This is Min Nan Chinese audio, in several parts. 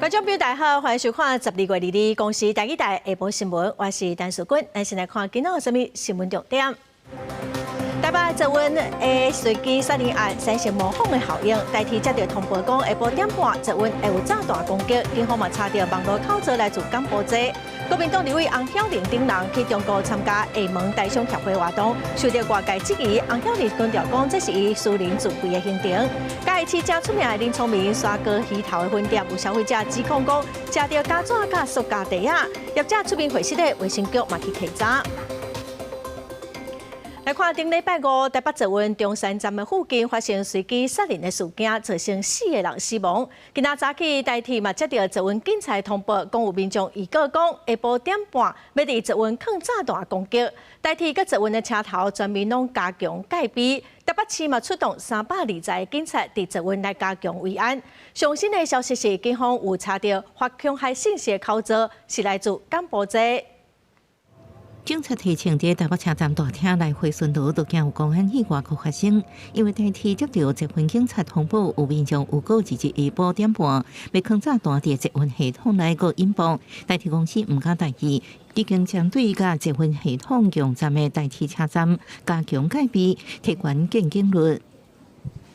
觀眾朋友大家好，歡迎收看12月22日公視台語台下晡新聞，我是陳淑君。咱先來看今仔有啥物新聞重點。台北捷運的隨機殺人案產生模仿的效應，台鐵接著通報講，下晡點半捷運會有炸彈攻擊，警方嘛查著網路口罩來自柬埔寨。國民黨立委洪曉玲等人去中國參加廈門台商協會活動，受著外界質疑，洪曉玲強調講這是伊私人自費的行程。嘉義市誠出名的林聰明沙鍋魚頭的分店，有消費者指控講，食著膠紙佮塑膠袋仔，業者出面回釋的衛生局嘛去提查。來看頂禮拜五，台北捷運中山站的附近發生隨機殺人的事件，造成四個人死亡。今仔早起，台鐵嘛接著捷運警察通報，講有民眾預告講，下晡點半欲佇捷運囥炸彈攻擊。台鐵佮捷運的車頭全面攏加強戒備，台北市嘛出動320個警察佇捷運來加強維安。上新的消息是，警方有查著發恐嚇信息的口罩是來自柬埔寨。警察提醒，佇台北車站大廳來回巡邏，都驚有公安意外閣發生。因為台鐵接著捷運警察通報，有民眾預告二日下晡點半，欲囥炸彈佇捷運系統內閣引爆。台鐵公司毋敢大意，已經針對佮捷運系統共站的台鐵車站加強戒備，提懸見警率。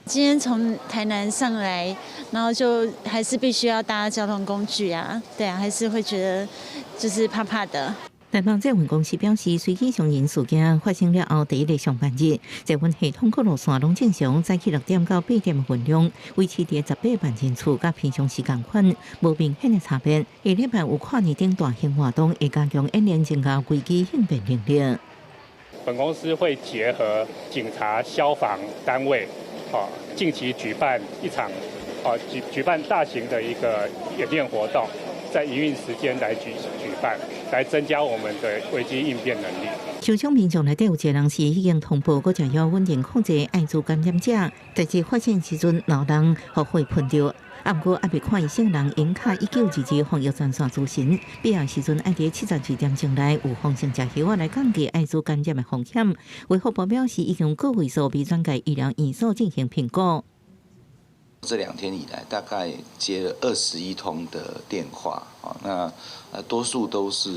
今天從台南上來，然後就還是必須要搭交通工具啊，對啊，還是會覺得就是怕怕的。台北捷運公司表示，隨機傷人事件發生了後，第一个上班日，捷運系統各路線攏正常，早起6點到8點的運量維持佇18萬人次，佮平常時仝款，無明顯的差別。下禮拜有跨年等大型活動，會加強演練，增加危機應變能力。本公司會結合警察、消防單位，近期舉辦一場，舉辦大型的一個演練活動。在營運時間來舉辦，來增加我們的危機應變能力。受傷民眾內底有一個人是已經通報，閣食藥穩定控制愛滋感染者，代誌發生時陣，老人予火噴著，啊，毋過猶未看醫生人應敲1922防疫專線諮詢，必要時陣愛佇72點鐘內有風險食藥來降低愛滋感染的風險。衛福部表示，已經個位數被轉介醫療院所進行評估。這兩天以來，大概接了21通的電話，啊，那多數都是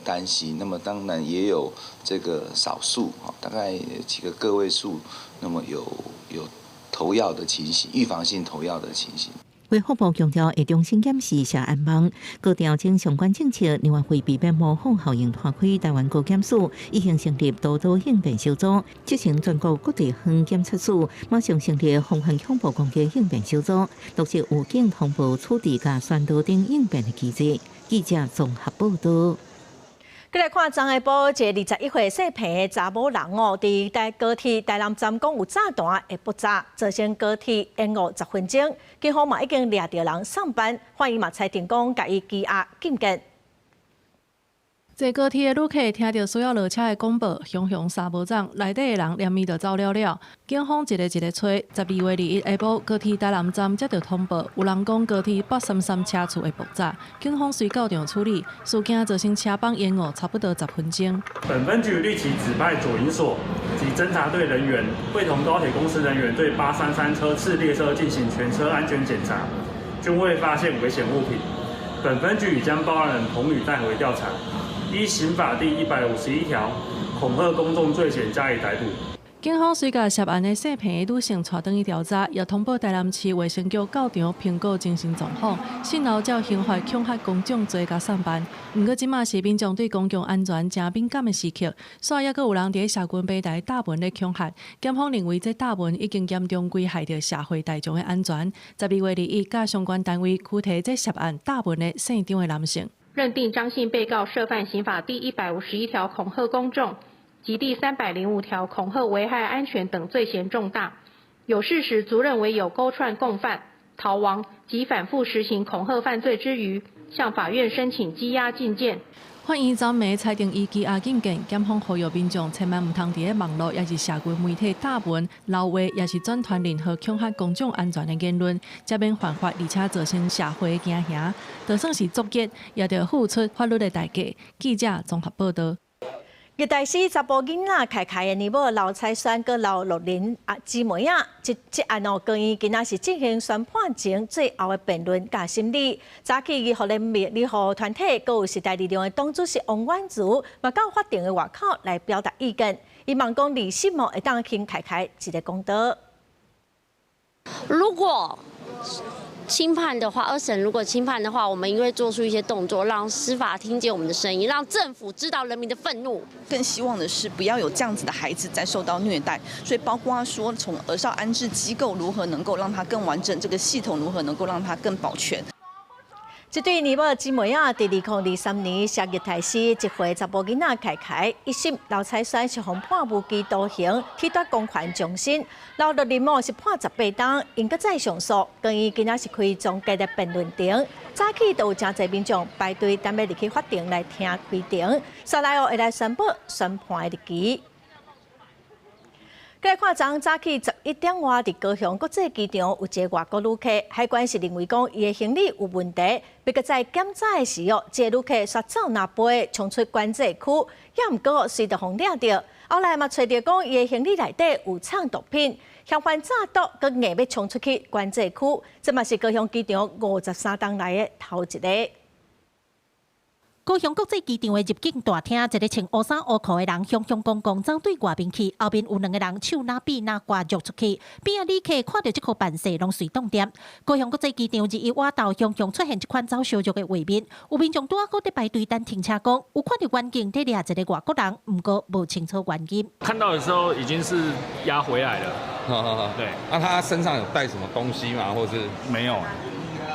擔心，那麼當然也有這個少數，大概幾個個位數，那麼有投藥的情形，預防性投藥的情形。衛福部強調，會重新檢視社安網，閣調整相關政策，另外為避免模仿效應拖開，台灣高檢署已經成立督導應變小組，執行全國各地方檢察署馬上成立防範恐怖攻擊應變小組，落實預警通報處置佮宣導等應變的機制。記者綜合報導。閣來看昨下晡，一个21歲姓彭的查某人哦，佇台高鐵台南站講有炸彈會爆炸，造成高鐵延誤10分鐘。警方嘛已經掠著人送辦，法院嘛裁定講，共伊羈押禁見。坐高鐵的旅客聽著需要落車的廣播，雄雄三無長，內底的人連咪就走了了。警方一个一个揣，12月21下晡，高鐵台南站接著通報，有人講高鐵833車次會爆炸，警方隨到場處理，事件造成車班延誤差不多十分鐘。本分局立即指派左營所及偵查隊人員，會同高鐵公司人員對833車次列車進行全車安全檢查，均未發現危險物品。本分局已將報案人彭宇帶回調查。依刑法第151條恐嚇公眾罪嫌加以逮捕。警方隨共涉案的姓彭的女性帶轉去調查，也通報台南市衛生局到場評估精神狀況，訊後照刑法恐嚇公眾罪共送辦。毋過這馬是民眾對公共安全誠敏感的時刻，煞猶閣有人佇社群平台貼文咧恐嚇。檢方認為這貼文已經嚴重危害著社會大眾的安全。12月21，佮相關單位拘提這涉案貼文的姓張的男性。認定張姓被告涉犯刑法第151條恐嚇公眾及第305條恐嚇危害安全等罪嫌重大，有事實足認為有勾串共犯、逃亡及反覆實行恐嚇犯罪之虞，向法院申請羈押禁見。法院昨暝裁定伊羈押禁見，檢方呼籲民眾千萬毋通佇咧網路，抑是社群媒體貼文、留話，抑是轉傳任何恐嚇公眾安全的言論，才免犯法，而且造成社會驚嚇，就算是作孽，也著付出法律的代價。記者綜合報導。熱大師查埔囡仔凱凱的乳母劉彩萱佮劉樂玲啊姊妹仔，這這案哦，高院今仔是進行宣判前最後的辯論佮審理。早起義護聯盟、義護團體，閣有時代力量的黨主席王婉如，嘛到法庭的外口來表達意見。伊望講二審哦會當還凱凱一个公道。如果輕判的話，二審如果輕判的話，我們應該做出一些動作，讓司法聽見我們的聲音，讓政府知道人民的憤怒。更希望的是不要有這樣子的孩子再受到虐待，所以包括說從兒少安置機構如何能夠讓他更完整，這個系統如何能夠讓他更保全。這對乳母姊妹仔，佇2023年殺葉太師一歲查埔囡仔凱凱，一審劉彩萱是予判無期徒刑，褫奪公權終身；劉樂玲某是判18冬，𪜶閣再上訴。高院今仔是開終結的辯論庭，早起都有誠濟民眾排隊等欲入去法庭來聽開庭，煞來哦會來宣布宣判的日期。過來看，昨早起11點外，佇高雄國際機場有一个外國旅客，海關是認為講伊的行李有問題，欲閣再檢查的時候，這个旅客煞走拿飛衝出關稅區，也毋過隨著予掠著。後來嘛揣著講伊的行李內底有藏毒品，嫌犯詐毒，閣硬欲衝出去關稅區，這嘛是高雄機場53冬來的頭一个。高雄國際機場的入境大廳，一个穿烏衫烏褲的人，雄雄剛剛走對外面去，後面有兩个人手拿臂拿掛著出去。邊仔旅客看著這箍辦勢，攏隨動點。高雄國際機場日一外頭，雄雄出現這款走燒肉的畫面，有民眾拄仔好佇排隊等停車，講有看著遠景佇掠一个外國人，毋過無清楚原因。看到的時候已經是押回來了。對。那他身上有帶什麼東西嗎？或是沒有？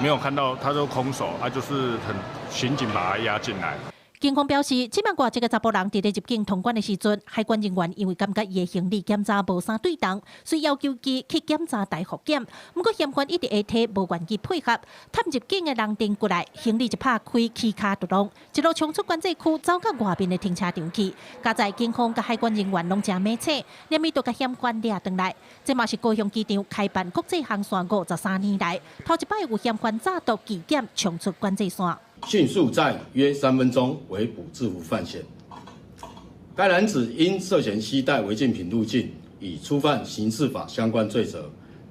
沒有看到，他都空手，他就是很刑警把他押進來。警方表示，這擺外籍的查埔人佇咧入境通關的時陣，海關人員因為感覺伊的行李檢查無啥對當，所以要求伊去檢查大復檢。毋過嫌犯一直下體無願意配合，探入境的人陣過來，行李一拍開，起跤就弄，一路衝出關稅區，走到外面的停車場去。佳哉警方佮海關人員攏誠猛醒，連咪都共嫌犯掠轉來。這嘛是高雄機場開辦國際航線53年來，頭一擺有嫌犯詐毒拒檢衝出關稅線。迅速在約3分鐘圍捕制服犯嫌。該男子因涉嫌攜帶違禁品入境，已觸犯刑事法相關罪責。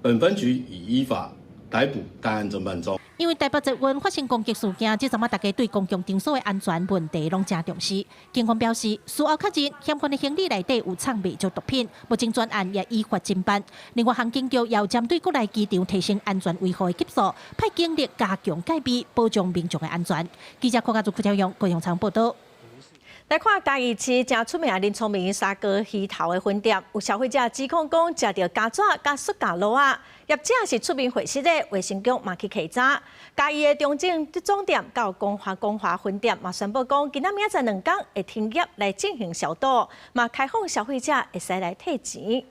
本分局已依法逮捕，該案偵辦中。因為台北捷運發生攻擊事件，這陣仔大家對公共場所的安全問題攏誠重視。警方表示，事後確認嫌犯的行李內底有藏袂少毒品，目前專案也依法偵辦。另外，航警局也有針對國內機場提升安全維護的級數，派警力加強戒備，保障民眾的安全。記者郭家祖、郭朝陽、高雄場報道。來看嘉義市誠出名林聰明砂鍋魚頭的分店，有消費者指控講食著膠紙佮塑膠簍仔，業者是出面回實的，衛生局嘛去稽查。嘉義的中正總店佮光華光華分店嘛宣布講，今仔明仔載2工會停業來進行消毒，嘛開放消費者會使來退錢。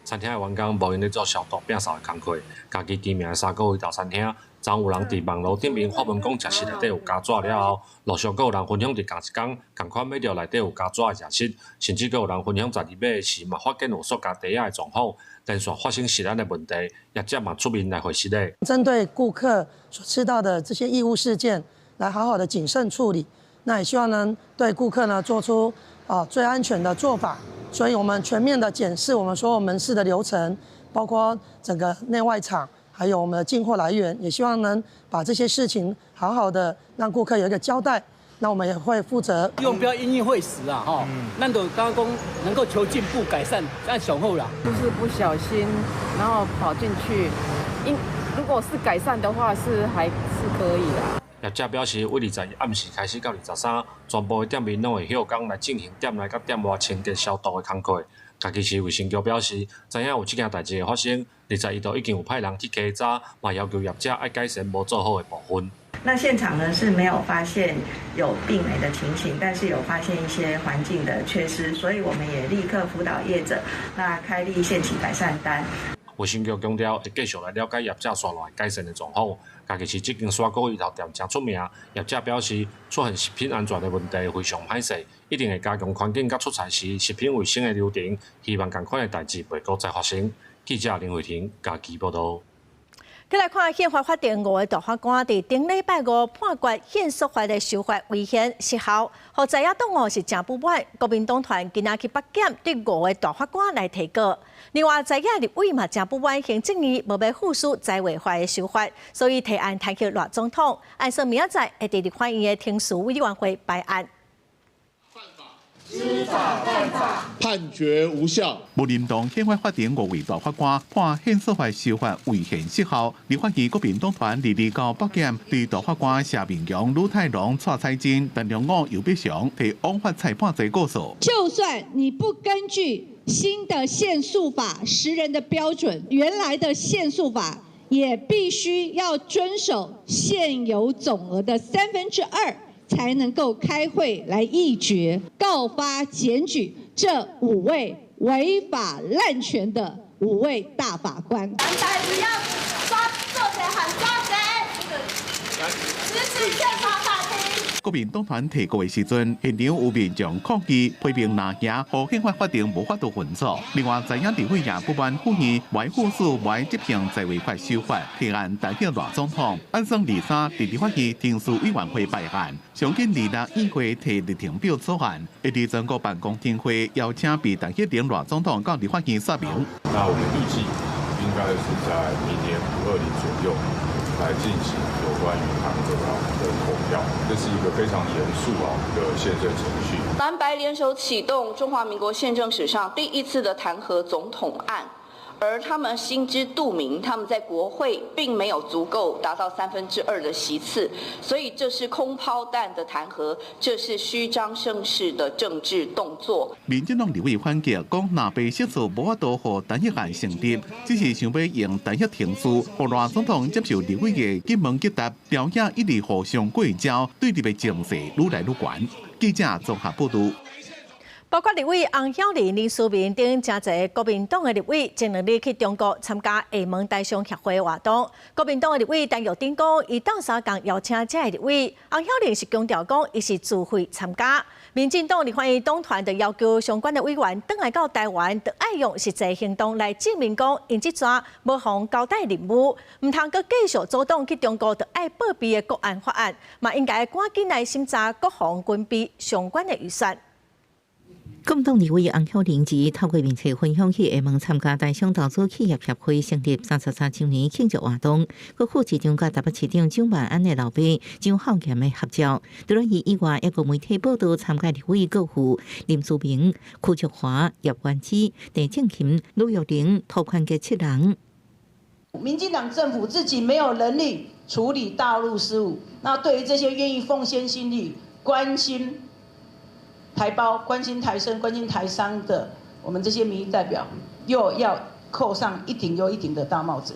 餐廳的員工無閒咧做消毒、摒掃的工課，家己知名的砂鍋魚頭餐廳，昨有人佇網路頂面發文講，食食內底有膠紙了後，陸續閣有人分享佇仝一工仝款買著內底有膠紙的食物，甚至閣有人分享在買的時嘛發現有塑膠袋仔的狀況，連續發生食安的問題，業者嘛出面來回實咧。針對顧客所吃到的這些異物事件，來好好的謹慎處理。那也希望呢，對顧客呢做出啊最安全的做法。所以我們全面的檢視我們所有門市的流程，包括整個內外場，還有我們的進貨來源，也希望能把這些事情好好的讓顧客有一個交代。那我們也會負責。用不要因噎廢食啊，吼，咱就剛剛講能夠求進步改善，這樣上好啦。就是不小心，然後跑進去，因如果是改善的話，是還是可以的。業者表示，為21暗時開始到23，全部的店面攏會歇工來進行店內佮店外清潔消毒的工課。嘉義市衛生局表示，知影有這件代誌的發生，21就已經有派人去稽查，嘛要求業者愛改善無做好的部分。那現場呢是沒有發現有病媒的情形，但是有發現一些環境的缺失，所以我們也立刻輔導業者，那開立限期改善單。衛生局強調，會繼續來了解業者紲落來改善的狀況。嘉義市這間砂鍋魚頭店誠出名，業者表示出現食品安全的問題非常歹勢，一定會加強環境佮出菜時食品衛生的流程，希望仝款的代誌袂閣再發生。記者林慧婷嘉義報道。來看憲法法庭五个大法官佇頂禮拜五判決限塑法的修法違憲失效，予在野黨哦是誠不滿。國民黨團今仔去北檢對五个大法官來提告。另外，在野立委嘛誠不滿行政院無欲副署在位法的修法，所以提案彈劾賴總統，按算明仔載會佇立法院的程序委員會排案。知法犯法，判決無效。武林黨憲法法庭五位大法官判限塑法修法違憲失效。立法院國民黨團二二九北檢對大法官謝銘陽、呂泰龍、蔡彩珍、陳良武、游必祥提枉法裁判罪告訴。就算你不根據新的限塑法10人的標準，原來的限塑法也必須要遵守現有總額的2/3。才能夠開會來議決告發檢舉這五位違法濫權的五位大法官。藍白不要抓做賊喊抓賊，支持憲法法庭。國民黨團提告的時陣，現場有民眾抗議批評拿行，予憲法法庭無法度運作。另外，在野立委也不滿府院無副署無執行在位法修法，提案彈劾賴總統。按算二三佇立法院程序委員會排案，上緊二六議會提日程表草案，會佇全國辦公廳會邀請被彈劾的賴總統到立法院說明。那我們預計應該是在明年5/20左右來進行有關於彈劾的投票，這是一個非常嚴肅啊的憲政程序。藍白聯手啟動中華民國憲政史上第一次的彈劾總統案，而他們心知肚明，他們在國會並沒有足夠達到2/3的席次，所以這是空拋彈的彈劾，這是虛張聲勢的政治動作。民進黨立委反擊，講藍白席次無法度予彈劾案成立，只是想欲用彈劾程序，予賴總統接受立委的詰問擊答，朝野一直互相過招，對立的情勢愈來愈懸。記者綜合報導。包括立委洪曉玲、林思明等誠濟國民黨的立委，前兩日去中國參加廈門台商協會活動。國民黨的立委陳玉珍講，伊鬥相共邀請這个立委。洪曉玲是強調講，伊是自費參加。民進黨立法院黨團就要求相關的委員轉來到台灣，就愛用實際行動來證明講，𪜶這逝無予人交代任務，毋通閣繼續阻擋去中國就愛報備的國安法案，嘛應該趕緊來審查國防軍備相關的預算。國民黨立委洪曉玲佇透過面冊分享去廈門參加台商投資企業協會成立33周年慶祝活動，閣附一張佮台北市長蔣萬安的老爸蔣孝嚴的合照。除了伊以外，抑閣媒體報道參加立委閣有林思明、柯卓華、葉元之、鄭正琴、呂玉玲、涂寬傑七人。民進黨政府自己沒有能力處理大陸事務，那對於這些願意奉獻心力、關心台胞、關心台生、關心台商的我們這些民意代表，又要扣上一頂又一頂的大帽子。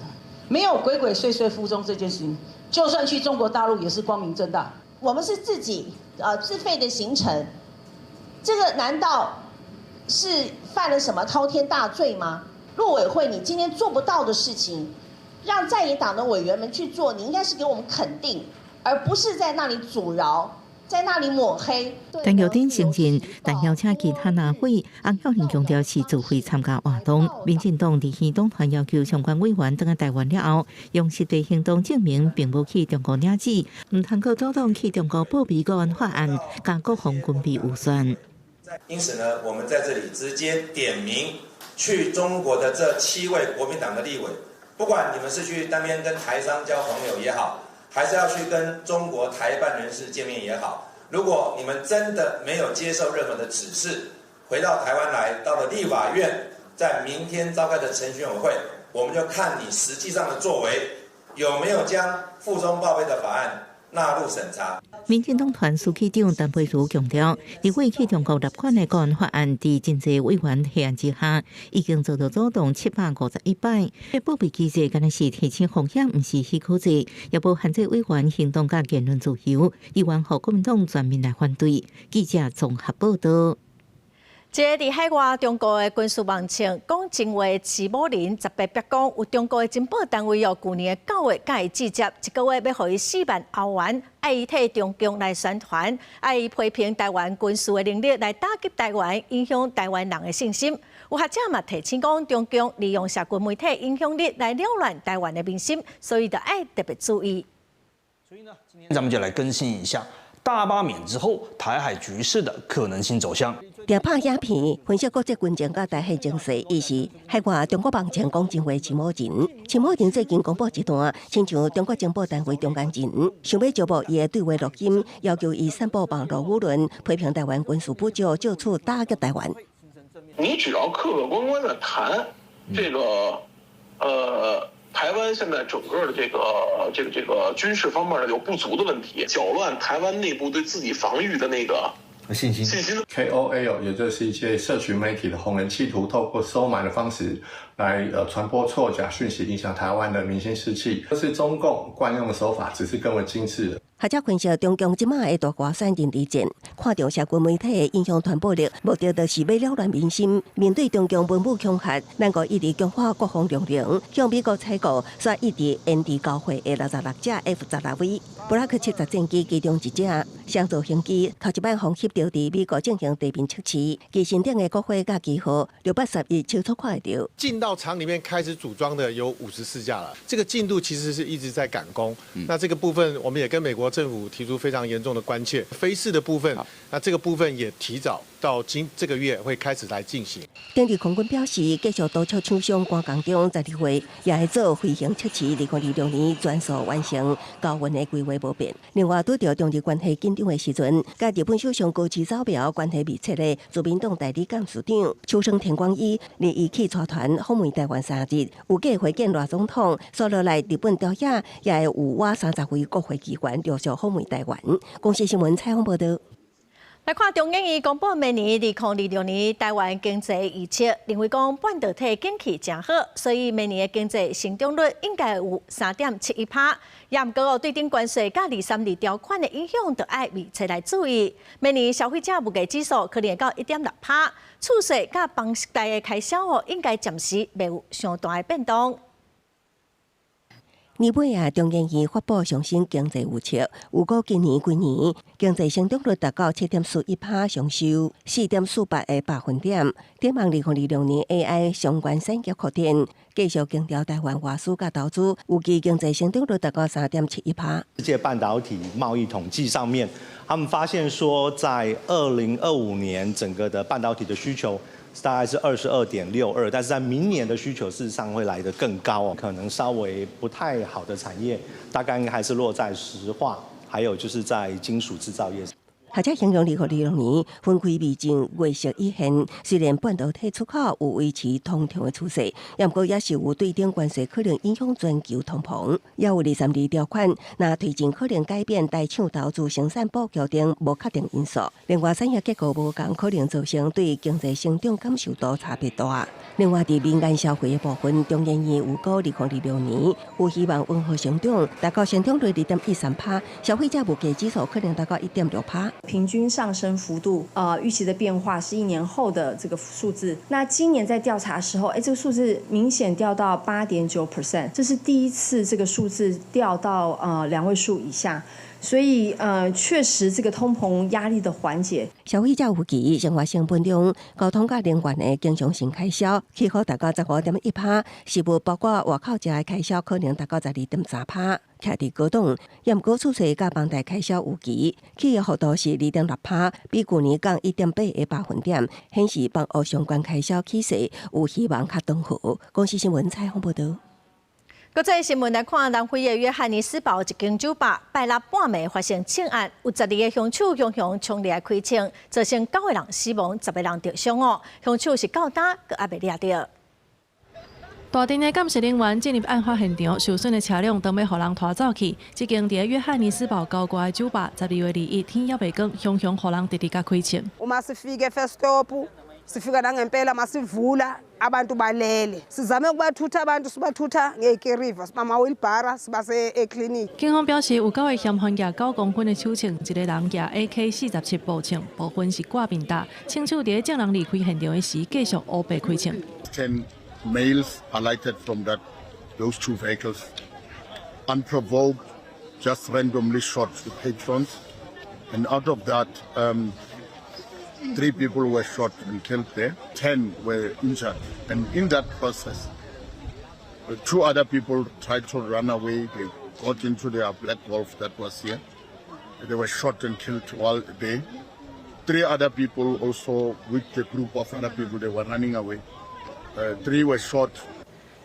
沒有鬼鬼祟祟赴中這件事情，就算去中國大陸也是光明正大。我們是自己自費的行程，這個難道是犯了什麼滔天大罪嗎？陸委會，你今天做不到的事情，讓在野黨的委員們去做，你應該是給我們肯定，而不是在那裡阻撓。在那裡抹黑。陳玉珍承認，但邀請其他立委，洪曉玲強調是自費參加活動。民進黨立院黨團要求相關委員轉來台灣了後，用實際行動證明並無去中國領錢，毋通閣阻擋去中國報備國安法案，佮國防軍備預算。因此呢，我們在這裡直接點名去中國的這七位國民黨的立委，不管你們是去那邊跟台商交朋友也好，還是要去跟中國台辦人士見面也好，如果你們真的沒有接受任何的指示，回到台灣來，到了立法院，在明天召開的程序委會，我們就看你實際上的作為有沒有將赴中報備的法案納入審查。民進黨團書記長陳佩茹強調，立委去中國立款的國安法案，佇真濟委員提案之下，已經遭到阻擋751擺。報備機制敢若是提醒風險，毋是許可制，也無限制委員行動佮言論自由，議員予國民黨全面來反對。記者綜合報道。一个佇海外中國的軍事網站講真話，齊某人18白講，有中國的情報單位哦，舊年9月共伊拒接，一個月欲予伊4萬歐元，愛伊替中共來宣傳，愛伊批評台灣軍事的能力來打擊台灣，影響台灣人的信心。有學者嘛提醒講，中共利用社群媒體影響力來擾亂台灣的民心，所以著愛特別注意。所以呢，今天咱們就來更新一下大罷免之後台海局勢的可能性走向。定拍影片分析國際軍情佮台海情勢，伊是海外中國網站講真話陳某人。陳某人最近公布一段，親像中國情報單位中間人，想欲招募伊的對話錄音，要求伊散布網路輿論，批評台灣軍事補助，藉此打擊台灣。你只要客客觀觀的談這個，台灣現在整個的這個軍事方面的有不足的問題，攪亂台灣內部對自己防禦的那個信心。信心。 KOL 也就是一些社群媒體的紅人，企圖透過收買的方式來傳播錯假訊息，影響台灣的民心士氣。這是中共慣用的手法，只是更為精緻。學者分析，中共這馬的大外宣認知戰，看重社群媒體的影響傳播力，目的就是欲擾亂民心。面對中共文武恐嚇，咱國一直強化國防量能，向美國採購，煞一直延遲交貨的66架 F-16V、布拉克70戰機其中一隻，雙造型機頭一擺予翕著佇美國進行地面測試，機身頂的國徽佮旗號611清楚看會著。進到廠裡面開始組裝的有54架了，這個進度其實是一直在趕工。那這個部分我們也跟美國政府提出非常嚴重的關切。飛試的部分，那這個部分也提早到今這個月會開始來進行。中日空軍表示，繼續督促廠商趕工中，12月也會做飛行測試。2026年全數完成交運的規劃無變。另外，拄著中日關係緊張的時陣，佮日本首相高市早苗關係密切的自民黨代理幹事長秋生田光一，日伊去帶團訪問台灣3日，預計會見賴總統。紲落來日本朝野也會有倚30位國會議員陸續訪問台灣。公視新聞採訪報導。來看中研院公布明年2026年台灣經濟預測，認為講半導體景氣誠好，所以明年的經濟成長率應該有3.71%。也毋過對等關稅佮二三二條款的影響，著愛密切來注意。明年消費者物價指數可能會到1.6%，厝稅佮房貸的開銷哦，應該暫時袂有傷大的變動。年尾啊，中研院發布上新經濟預測，預估今年規年經濟成長率達到7.41%，上修4.48個百分點。展望2026年 AI 相關產業擴展，繼續強調台灣外輸佮投資，預計經濟成長率達到3.71%。世界半導體貿易統計上面，他們發現說，在2025年整個的半導體的需求大概是22.62，但是在明年的需求事實上會來得更高哦，可能稍微不太好的產業，大概應該還是落在石化，還有就是在金屬製造業。學者形容2026年分開未盡，月色已現。雖然半導體出口有維持通暢的趨勢，毋過也是有對等關稅可能影響全球通膨，也有二三二條款，若推進可能改變台廠投資生產布局等無確定因素。另外，產業結構無仝，可能造成對經濟成長感受度差別大。另外，佇民間消費的部分，中研院預估2026年有希望溫和成長，達到成長率2.13%，消費者物價指數可能達到1.6%。平均上升幅度，預期的變化是一年後的這個數字。那今年在調查時候，這個數字明顯掉到8.9%，這是第一次這個數字掉到兩位數以下。所以，確實這個通膨壓力的緩解。消費者預期生活成本中，交通佮能源的經常性開銷起幅達到15.1%，食物包括外口食的開銷可能達到12.3%，徛佇高檔。毋過厝稅佮房貸開銷預期起的幅度是2.6%，比舊年降1.8個百分點，顯示房屋相關開銷起勢有希望較轉好。公視新聞採訪報導。國際新聞來看，南非的約翰尼斯堡一間酒吧拜六半暝發生槍案，有12個兇手雄雄衝入來開槍，造成九個人死亡，10個人受傷哦。兇手是到今閣猶未掠著。大陣的鑑識人員進入案發現場，受損的車輛都欲予人拖走去。這間佇約翰尼斯堡郊外的酒吧，12月21天猶未光，雄雄予人直直共開槍。 Uma sifika e-Stop sifika nangempela masivula abantu balele sizame ukubathutha abantu sibathutha ngekiriva sibama-wheelbarrow sibase ekliniki。警方表示，有九個嫌犯舉9公分的手槍，一個人舉 AK-47步槍，部分是掛面彈。槍手佇眾人離開現場的時，繼續烏白開槍。 10 males alighted from those two vehicles, unprovoked, just randomly shot the patrons, and out of that, Three people were shot and killed there. 10 were injured. And in that process, two other people tried to run away. They got into their black Golf that was here. They were shot and killed while there. Three other people also, with the group of other people, they were running away. Three were shot.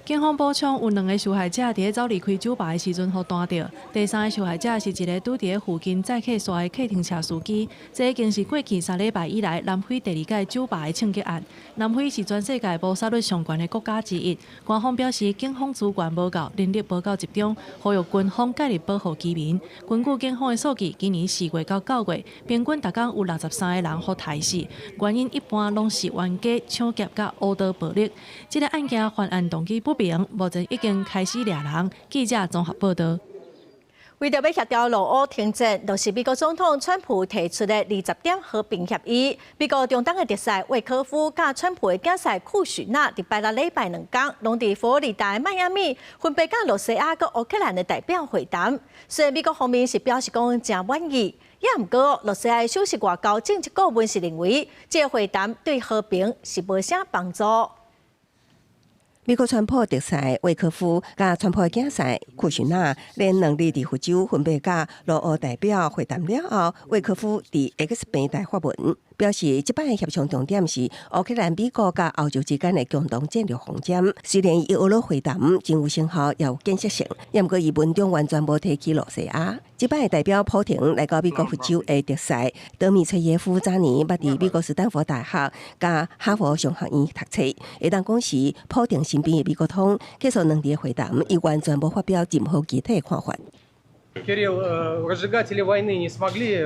警方補充，有兩个受害者佇咧走離開酒吧的時陣予彈著，第三个受害者是一个拄佇咧附近載客煞的客停車司機。這已經是過去3禮拜以來南非第二擺酒吧的槍擊案。南非是全世界謀殺率上懸的國家之一。官方表示，警方資源無夠，人力無夠集中，呼籲軍方介入保護居民。根據警方的數據，今年4月到9月，平均逐工有63個人予刣死，原因一般攏是冤家、搶劫佮烏刀暴力。這个案件犯案動機不明，目前已經開始掠人。記者綜合報導。為著欲協調俄烏停戰，就是美國總統川普提出的20點和平協議。美國中東的特使魏科夫佮川普的囝婿庫許納，佇拜六禮拜兩工，攏佇佛羅里達的邁阿密，分別佮羅西亞佮烏克蘭的代表會談。雖然美國方面是表示講誠滿意，也毋過羅西亞的首席外交政策顧問是認為，這个會談對和平是無啥幫助。美國川普特使魏科夫佮川普的囝婿庫許納，連兩日佇佛州分別佮俄烏代表會談了後，魏科夫佇 X 平台發文，表示這擺協商重點是烏克蘭、美國佮歐洲之間的共同戰略方針。雖然伊俄羅會談真有成效，也有建設性，也毋過伊文中完全無提起羅西亞。這擺代表普廷來到美國佛州的特使德米崔耶夫早年捌佇美國斯坦福大學佮哈佛商學院讀冊，會當講是普廷身邊的美國通。結束兩日會談，伊完全無發表任何具體的看法。 Кирилл, разжигатели войны не смогли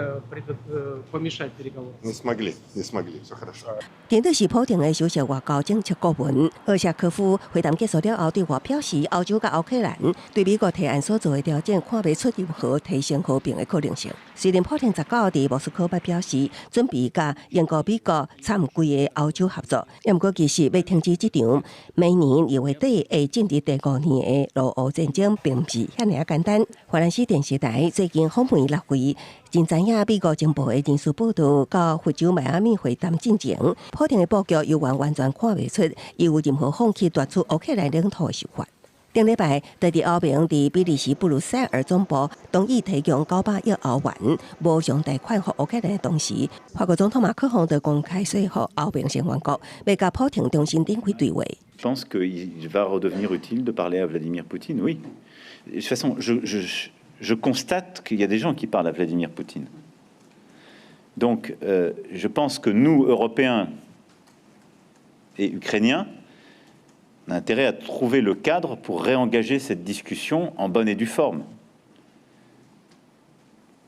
помешать переговорам? Не смогли, не смогли, все хорошо. 顛倒是普廷的首席外交政策顧問奧謝科夫會談結束了後，對外表示，歐洲佮烏克蘭對美國提案所做的調整，看袂出任何提升和平的可能性。雖然普廷19佇莫斯科捌表示，準備佮英國、美國參規个歐洲合作，也毋過其實欲停止這場明年2月底會進入第五年的俄烏戰爭，並毋是遐爾仔簡單。法蘭西電視台最近訪問立委，真知影美國情報的人士報道，到佛州邁阿密會談進前，普廷的布局猶原完全看袂出，伊有任何放棄奪取烏克蘭領土的想法。頂禮拜，佇佇歐盟佇比利時布魯塞爾總部同意提供900億歐元無償貸款予烏克蘭的同時，法國總統馬克宏就公開說服歐盟成員國，欲佮普廷重新展開對話。 Je pense qu'il va redevenir utile de parler à Vladimir Poutine, oui. De toute façon, je constate qu'il y a des gens qui parlent à Vladimir Poutine. Donc, je pense que nous, Européens et Ukrainiens, on a intérêt à trouver le cadre pour réengager cette discussion en bonne et due forme.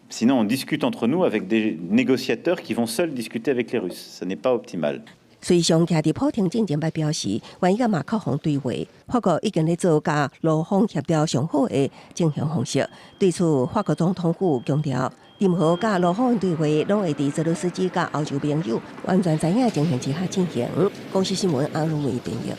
Sinon, on discute entre nous avec des négociateurs qui vont seuls discuter avec les Russes. Ce n'est pas optimal. 隨上徛佇普廷進前捌表示，願意佮馬克宏對話，法國已經咧做佮俄方協調上好的進行方式。對此，法國總統府強調，任何佮俄方對話，攏會佇澤倫斯基佮歐洲盟友完全知影情形之下進行。公視新聞阿魯維編譯。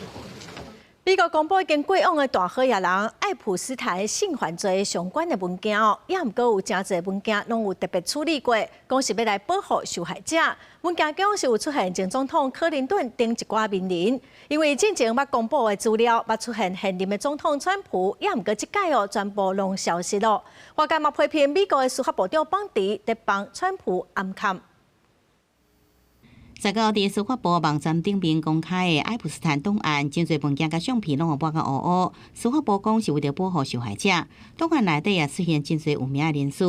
美國公布已經過往的大好野人愛普斯坦性犯罪相關的文件哦，也毋過有誠濟文件攏有特別處理過，講是欲來保護受害者。文件中是有出現前總統克林頓等一寡名人，因為進前捌公布的資料，捌出現現任的總統川普，也毋過這擺哦，全部攏消失囉。外界嘛批評美國的司法部長邦迪佇幫川普掩崁。 19佇司法部網站頂面公開的愛普斯坦檔案，真濟文件佮相片攏予抹甲烏烏。司法部講是為著保護受害者，檔案內底也出現真濟有名的人士，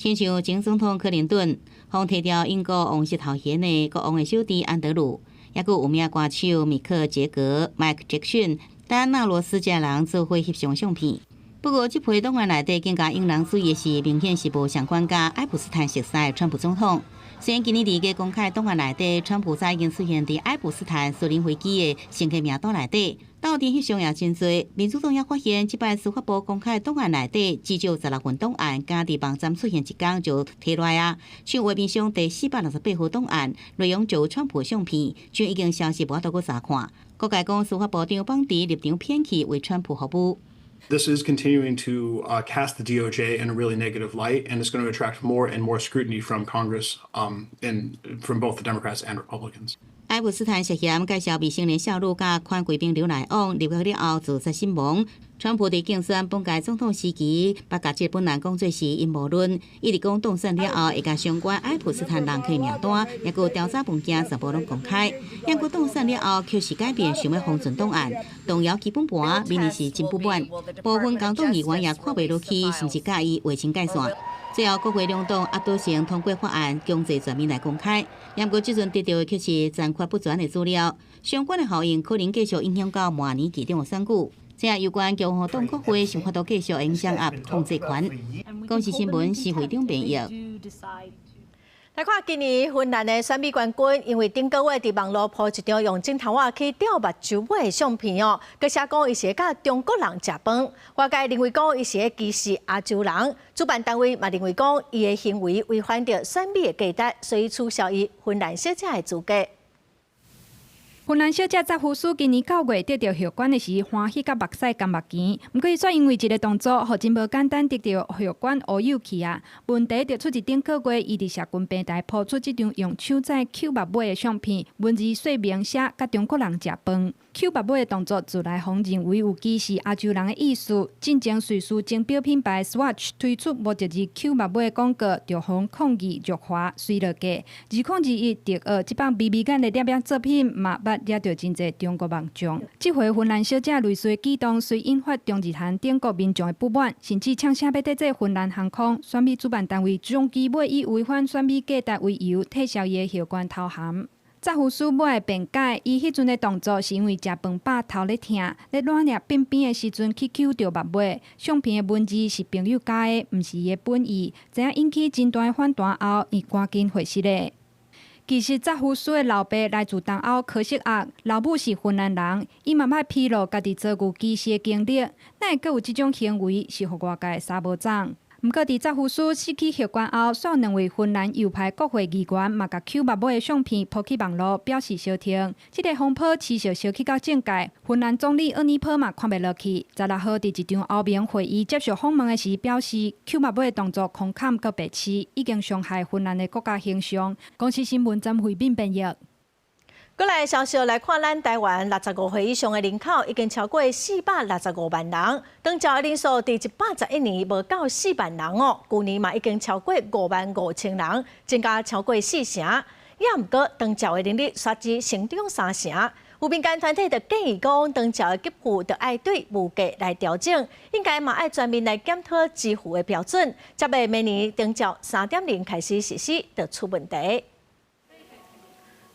親像前總統克林頓，予提掉英國王室頭銜的國王的小弟安德魯，抑閣有名歌手米克傑格、邁克傑克遜、戴安娜羅斯這人做伙翕相相片。不過，這批檔案內底更加引人注意的是，明顯是無相關佮愛普斯坦熟似的川普總統。雖然今年佇個公開檔案內底，川普早已經出現佇愛普斯坦私人飛機的乘客名單內底，鬥陣翕相也真濟。民主黨也發現，這擺司法部公開檔案內底，至少16份檔案，敢佇網站出現一工就提落來啊。像畫面上第468號檔案，內容就有川普相片，像已經消失無法度閣查看。各界講司法部長邦迪立場偏去為川普服務。This is continuing to cast the DOJ in a really negative light, and it's going to attract more and more scrutiny from Congress and from both the Democrats and Republicans. 愛普斯坦涉嫌介紹未成年少女佮款貴賓劉來往，入獄了後自殺身亡。川普佇競選本屆總統時期，捌共這本人講做是陰謀論，一直講當選了後會共相關愛普斯坦人客名單，抑閣調查文件全部攏公開。毋過當選了後，確實改變，想欲封存檔案，動搖基本盤，民意是真不滿。部分共黨議員也看袂落去，甚至佮伊劃清界線。最後，國會兩黨壓倒性通過法案，強制全面來公開。毋過這陣得著的卻是殘缺不全的資料，相關的效應可能繼續影響到明年期中的選舉。這有關共和黨國會想法度繼續影響壓控制權。公視新聞施會長編譯。來看今年芬蘭的選美冠軍，因為頂個月佇網路 po 一張用指頭仔去吊目睭尾的相片哦，閣寫講伊是佮中國人食飯，外界認為講伊是咧歧視亞洲人，主辦單位嘛認為講伊的行為違反著選美的價值，所以取消伊芬蘭小姐的資格。芬蘭小姐扎夫斯今年9月得著後冠的時，歡喜甲目屎乾目墘。毋過，伊煞因為一个動作，予真無簡單得著後冠烏有去啊！問題就出佇頂個月，伊佇社群平台 po 出這張用手指抾目尾的相片，文字說明寫佮中國人食飯。抾目尾的動作自來予人認為有歧視亞洲人的意思。進前瑞士鐘錶品牌 Swatch 推出無一字抾目尾的廣告，就予抗議辱華媠落價。2021特奧這擺眯眯眼的攝影作品嘛，捌惹著真濟中國網眾。這回芬蘭小姐類似的舉動，雖引發中日韓等國民眾的不滿，甚至嗆聲欲抵制芬蘭航空。選美主辦單位終其尾以違反選美價值為由，撤銷伊的後冠頭銜。扎夫斯尾辯解，伊彼陣的動作是因為食飯飽頭咧疼，咧軟膩便便的時陣去抾著目尾。相片的文字是朋友加的，毋是伊的本意。知影引起真大的反彈後，伊趕緊回實咧。其實扎夫斯的老爸來自東歐科索沃，老母是芬蘭人，伊嘛捌披露家己遭遇歧視的經歷，哪會閣有這種行為，是予外界三無總。毋過，佇扎夫斯失去後冠後，煞兩位芬蘭右派國會議員嘛，共抾目尾的相片 po 去網路，表示相挺。這个風波持續燒起到政界，芬蘭總理奧尼波嘛看袂落去。16號佇一場歐盟會議接受訪問的時表示，抾目尾的動作空坎閣白痴，已經傷害芬蘭的國家形象。公視新聞曾慧敏編譯。過來消息來看，咱台灣65歲以上的人口已經超過465萬人，長照的人數佇111年無夠4萬人哦，舊年嘛已經超過5萬5千人，增加超過四成。也毋過長照的人力煞只成長三成，有民間團體就建議講，長照的給付著愛對物價來調整，應該嘛愛全面來檢討支付的標準，才袂明年長照3.0開始實施就出問題。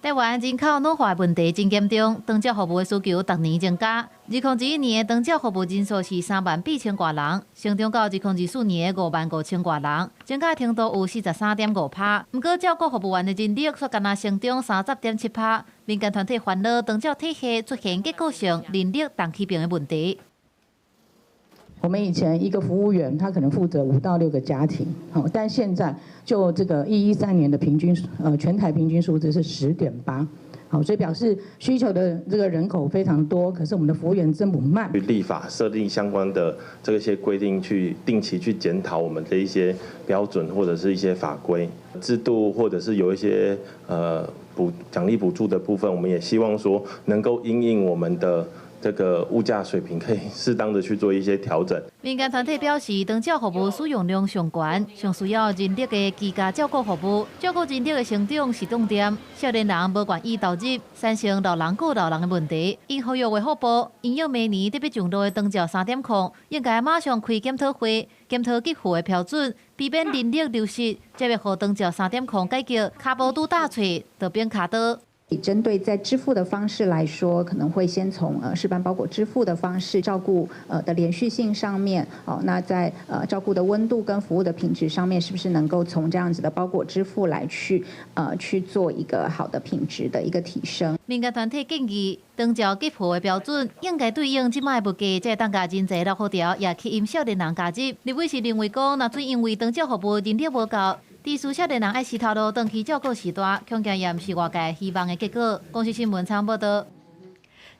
台灣人口老化問題真嚴重，長照服務的需求逐年增加。2021年的長照服務人數是3萬8千外人，成長到2024年的5萬5千外人，增加程度有43.5%。毋過照顧服務員的人力卻干焦成長30.7%。民間團體煩惱長照體系出現結構性人力重起病的問題。我們以前一個服務員，他可能負責5到6個家庭，好，但現在就這個113年的平均，全台平均數字是10.8，好，所以表示需求的這個人口非常多，可是我們的服務員增補慢。立法設定相關的這些規定，去定期去檢討我們的一些標準或者是一些法規制度，或者是有一些補獎勵補助的部分，我們也希望說能夠因應我們的這個物價水平可以適當的去做一些調整。民間團體表示，長照服務使用量上懸，上需要人力的居家照顧服務，照顧人力的成長是重點。少年人無願意投入，產生老人顧老人的問題。𪜶呼籲衛福部，因應明年特別上路的長照3.0，應該馬上開檢討會，檢討給付的標準，避免人力流失，才袂予長照3.0改革跤步拄踏喙，就變跤刀。針對在支付的方式來說，可能會先從適辦包裹支付的方式，照顧的連續性上面，哦，那在照顧的溫度跟服務的品質上面，是不是能夠從這樣子的包裹支付來去做一個好的品質的一個提升？民間團體建議，長照給付的標準應該對應這擺物價，才會當共人才留予牢，也吸引少年人加入。立委是認為講，若準因為長照服務人力無夠，致使少年人愛死頭路轉去照顧序大，恐驚也毋是外界希望的結果。公視新聞採訪報導。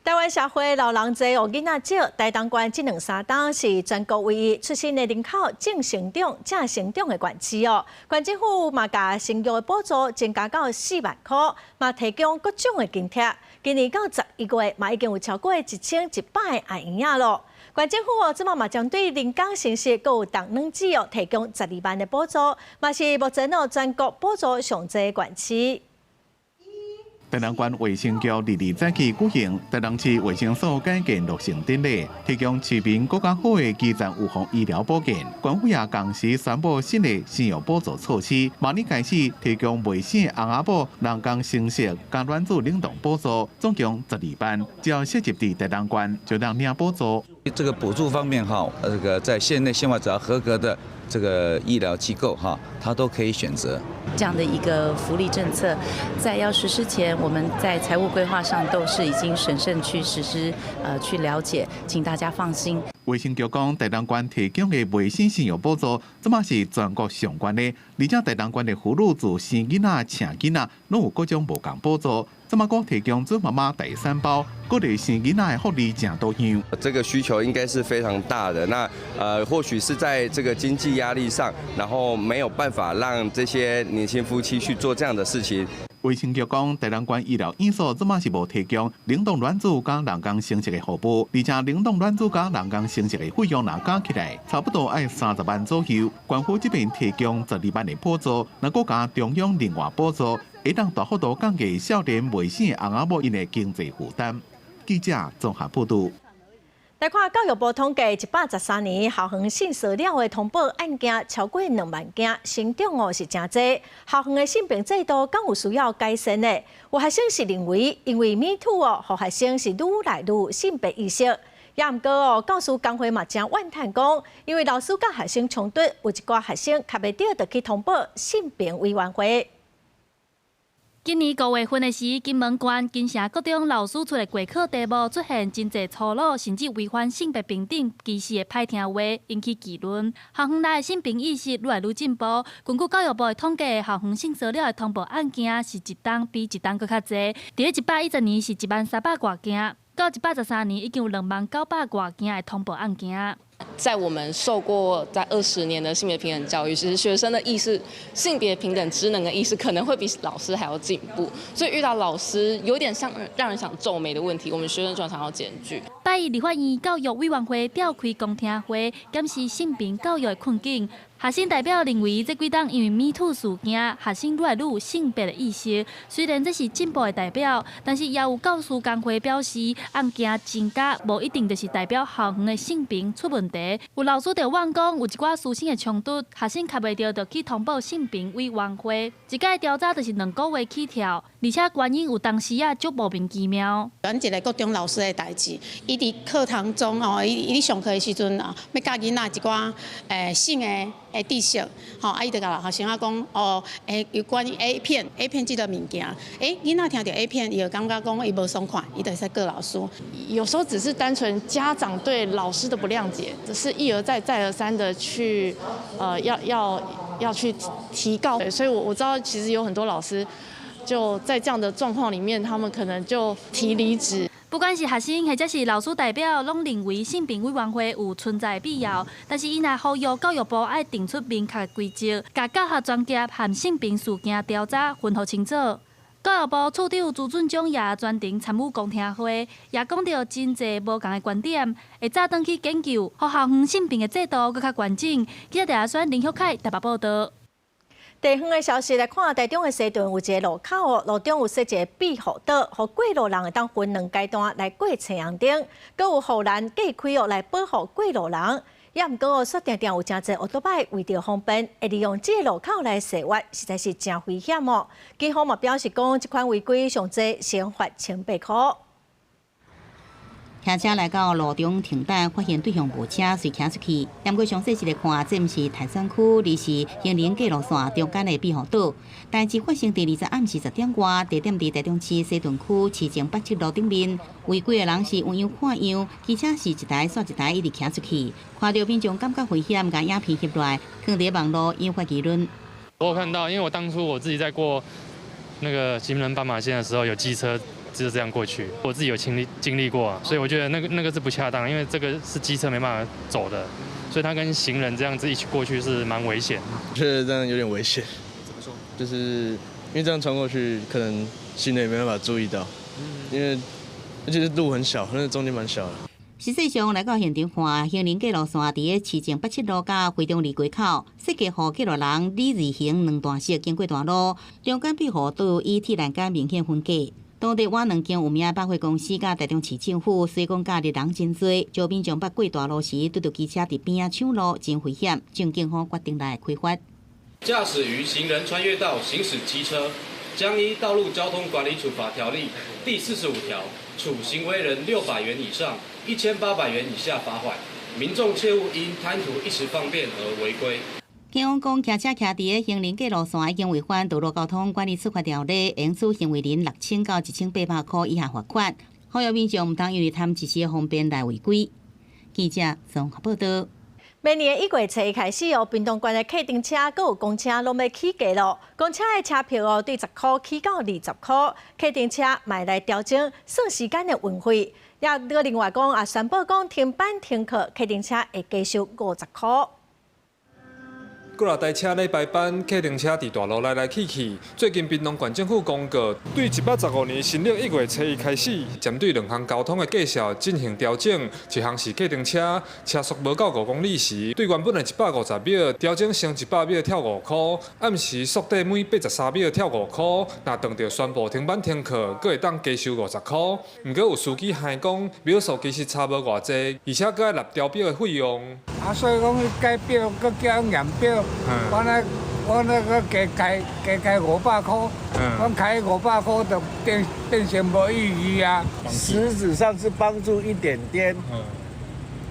台灣社會老人濟，予囡仔少。台東縣這兩三冬是全國唯一出生的人口正成長、正成長的縣市哦。縣政府嘛，共生育的補助增加到4萬箍，嘛提供各種的津貼。今年到11月，嘛已經有超過1100个阿嬰仔囉。縣政府哦，這馬嘛針對人工生殖閣有凍卵子哦，提供12萬的補助，嘛是目前哦全國補助上濟的縣市。台東縣衛生局二二早起舉行台東市衛生所改建落成典禮，提供市民閣較好的基層預防醫療保健。縣府也同時宣布新的生育補助措施，明年開始提供未生的翁仔某人工生殖佮卵子冷凍補助，總共12萬，只要設籍佇台東縣就能領補助。這個補助方面哈，這個在縣內縣外只要合格的這個醫療機構哈，他都可以選擇。這樣的一個福利政策，在要實施前，我們在財務規劃上都是已經審慎去實施，去了解，請大家放心。衛生局講，台東縣提供的未生生育補助，這馬是全國上懸的，而且台東縣的婦女自生囡仔、請囡仔，攏有各種無仝補助。這馬閣提供準媽媽第三包，鼓勵生囡仔的福利誠多樣。這個需求應該是非常大的。那或許是在這個經濟壓力上，然後沒有辦法讓這些年輕夫妻去做這樣的事情。衛生局講，台東縣醫療院所這馬是無提供冷凍卵子佮人工生殖的服務，而且冷凍卵子佮人工生殖的費用若加起來，差不多愛30萬左右。縣府這邊提供12萬的補助，若閣加中央另外補助，會當大幅度降低少年未生的翁仔某𪜶的經濟負擔。記者綜合報導。來看教育部統計，113年校園性騷擾的通報案件超過2萬件，成長哦是誠濟。校園的性平制度敢有需要改善的？有學生是認為，因為 Me Too 哦，予學生是愈來愈有性別意識。也毋過哦，教師工會嘛誠怨嘆講，因為老師佮學生衝突，有一寡學生卡袂著，就去通報性平委員會。今年5月份的時，金門縣金城國中老師出的過考題目出現真濟粗魯，甚至違反性別平等歧視的歹聽話，引起議論。校園內的性平意識愈來愈進步。根據教育部的統計，校園性騷擾的通報案件是一冬比一冬閣較濟。佇咧110年是1萬300外件，到113年已經有2萬900外件的通報案件。在我們受過在20年的性別平等教育，其實學生的意識、性別平等職能的意識可能會比老師還要進步，所以遇到老師有點像讓人想皺眉的問題，我們學生常常要檢舉。拜一立法院教育委員會召開公聽會，檢視性平教育的困境。學生代表認為，這幾冬因為 Me Too 事件，學生愈來愈有性別的意識。雖然這是進步的代表，但是也有教師工會表示，案件增加無一定就是代表校園的性平出問題。有老師就怨講，有一寡師生的衝突，學生卡袂著就去通報性平委員會。一擺調查就是2個月起跳，而且原因有當時啊足莫名其妙。阮一個國中老師的代誌，伊佇課堂中哦，伊佇上課的時陣啊，欲教囡仔一寡性的知識，吼，啊，伊就共學生仔講，哦，有關於 A 片，A 片這個物件，囡仔聽著 A 片，伊就感覺講伊無爽快，伊就會使告老師。有時候只是單純家長對老師的不諒解，只是一而再、再而三的去，要去提告。所以我知道其實有很多老師就在這樣的狀況裡面，他們可能就提離職。不管是學生或者是老師代表，攏認為性平委員會有存在必要。但是，𪜶也呼籲教育部愛定出明確規則，共教學專業和性平事件調查分予清楚。教育部處長朱俊忠也專程參與公聽會，也講著真濟無仝的觀點，會早轉去研究，予校園性平的制度閣較完整。記者謝選林旭凱台北報導。地方的消息來看，台中的西屯有一个路口哦，路中有設一个庇護島，予過路人會當分兩階段來過青紅燈，閣有護欄隔開哦來保護過路人。也毋過哦，煞定定有誠濟歐多擺為著方便，會利用這个路口來踅彎，實在是誠危險哦。警方嘛表示講，這款違規上濟先罰1500箍。騎車來到路中停等，發現對方無車，隨騎出去。毋過詳細一來看，這毋是泰山區，而是興仁過路線中間的庇護島。代誌發生佇20暗時10點外，地點佇台中市西屯區市政八七路頂面。違規的人是有樣看樣，機車是一台煞一台一直騎出去，看著民眾感覺危險，共影片翕落來，放佇網路引發議論。我有看到，因為我當初我自己在過那個行人斑馬線的時候，有機車就這樣過去。我自己有經歷過啊，所以我覺得那個是不恰當，因為這個是機車沒辦法走的，所以他跟行人這樣子一起過去是蠻危險。覺得這樣有點危險。怎麼說？就是因為這樣穿過去，可能行人也沒辦法注意到，因為而且路很小，那個中間蠻小的。實際上來到現場看，行人過路線佇咧市政87路佮回中里街口，設計予過路人李字形兩段式經過大路，中間壁護都以鐵欄杆明顯分隔。當地倚兩間有名百貨公司佮台中市政府，雖講假日人真濟，招民眾欲過大路時，拄著機車佇邊仔搶路，真危險。經警方決定來開罰。駕駛於行人穿越道行駛機車，將依《道路交通管理處罰條例》第45條，處行為人600元以上1800元以下罰款。民眾切勿因貪圖一時方便而違規。警方講，騎車騎佇咧行人過路線已經違反道路交通管理處罰條例，應處行為人6000到1800箍以下罰款。呼籲民眾毋通因為貪一時的方便來違規。記者綜合報道。明年1月初一開始哦，屏東縣的客運車閣有公車攏欲起價囉。公車的車票哦，對10箍起到20箍，客運車嘛來調整算時間的運費。也閣另外講啊，宣布講停班停課，客運車會加收50箍。幾若台車咧排班，客運車佇大路來來去去。最近屏東縣政府公告，對115年新曆1月初一開始，針對兩項交通的價數進行調整。一項是客運車，車速無夠5公里時，對原本的150秒調整成100秒跳5箍；暗時速短每83秒跳5箍。若碰著宣布停班停課，閣會當加收50箍。毋過有司機還講，秒數其實差無偌濟，而且閣愛納調表的費用。啊，所以講改表，閣叫阮驗表。我那個加開500箍，我開500箍就變成無意義啊。實質上是幫助一點點，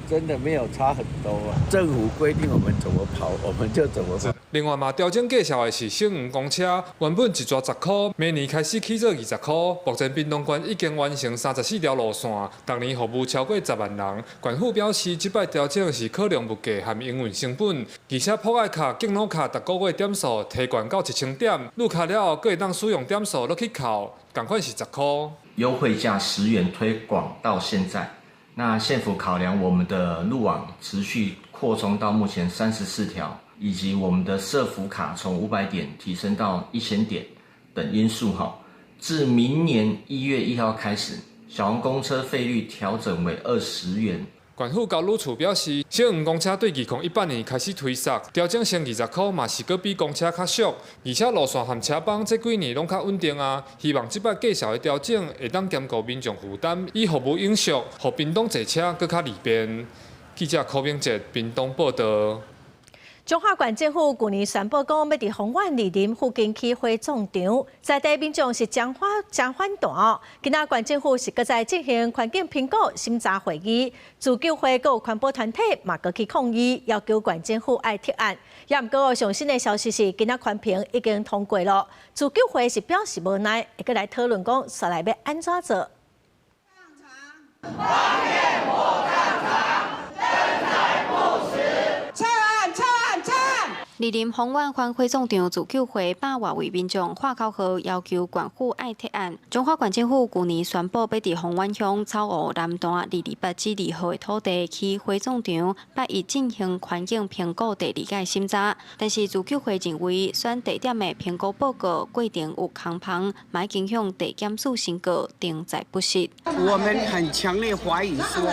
真的沒有差很多啊。政府規定我們怎麼跑，我們就怎麼跑。另外嘛，調整價數的是小黃公車，原本一逝10箍，明年開始起做20箍。目前屏東縣已經完成34條路線，逐年服務超過10萬人。縣府表示，這擺調整是考量物價和營運成本，而且博愛卡、敬老卡逐個月點數提懸到1000點，入卡了後，閣會當使用點數落去扣，仝款是10箍。優惠價10元推廣到現在，那縣府考量我們的路網持續擴充到目前34條。以及我們的社福卡從500點提升到1000點等因素哈，自明年1月1號開始，小黃公車費率調整為20元。縣府交旅處表示，小黃公車對2018年開始推捒，調整成20箍嘛是閣比公車較俗，而且路線和車班這幾年攏較穩定啊。希望這擺價數的調整會當兼顧民眾負擔，以服務永續，予屏東坐車閣較利便。記者柯明哲屏東報道。彰化縣政府舊年宣布講，欲佇豐原二林附近起火葬場，在地民眾是誠反彈哦。今仔縣政府是閣再進行環境評估審查會議，自救會閣有環保團體嘛閣去抗議，要求縣政府愛撤案。也毋過上新的消息是，今仔環評已經通過囉。自救會是表示無奈，會閣來討論講，煞來欲按怎做。火葬場，登載不實，撤案撤案撤案！二林豐原環火葬場自救會百外位民眾喊口號，要求縣府愛撤案。彰化縣政府舊年宣布，欲佇豐原鄉草湖南段228之2號的土地起火葬場，拜一進行環境評估第二屆審查。但是自救會認為，選地點的評估報告過程有空縫，嘛已經向地檢署申告，登載不實。我們很強烈懷疑說，